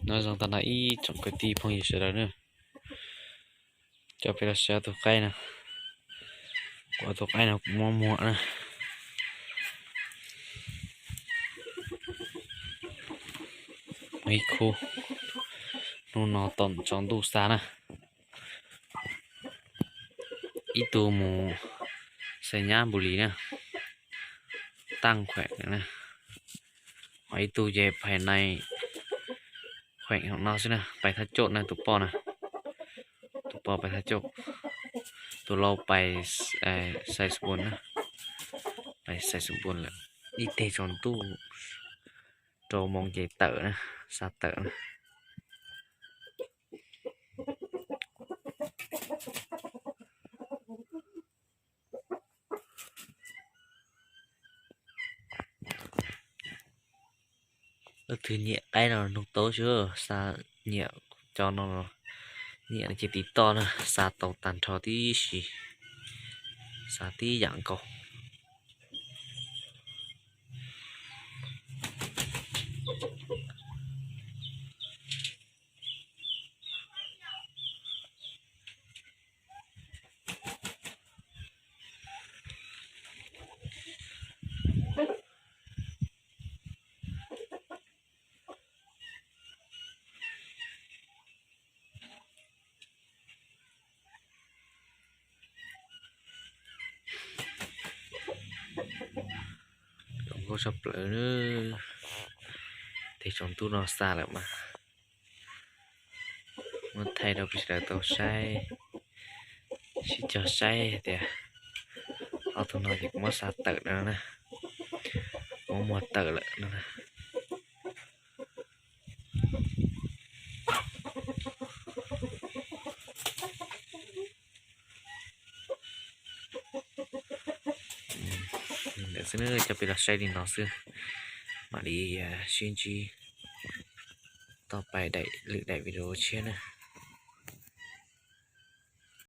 Nyob zoo tag nrho ib tsoom kwv tij phooj ywg sawv daws na, coj peb los saib ob tug qaib no. Kuv ob tug qaib no kuv muab muag na. Ib khub, hnub no tom tsaus ntuj xa na. Ib tug mus Xais Nyab Npus Lis na, Tag Khueem na, ho ib tug ces Phais Nais Khueem hauv no xwb na, Pais Thaj Coj na tus poj na, tus poj Pais Thaj Coj, tus lau Pais Xais Xpun na, Pais Xais Xpun lawm. Ib teg tsaus ntuj rau moos ces tawm na, xa tawm na. Leej twg nyiam qaib no nug tau xwb, xa nyiam cov no, nyiam no ces tiv toj na, xa tau tag nrho tib si, xa tib yam nkaus. Zoo nkauj tshaj plaws na. Teg tsaus ntuj no xa lawm mas muab thaij rau peb sawv daws tau saib, sib cog saib tias ob tug no ces kuv muab xa tawm no na, muab muag tawm lawm no na. Ntawd xwb na, coj peb los saib li no xwb, mam li sib ntsib tau pais daim lwm daim video tshiab na.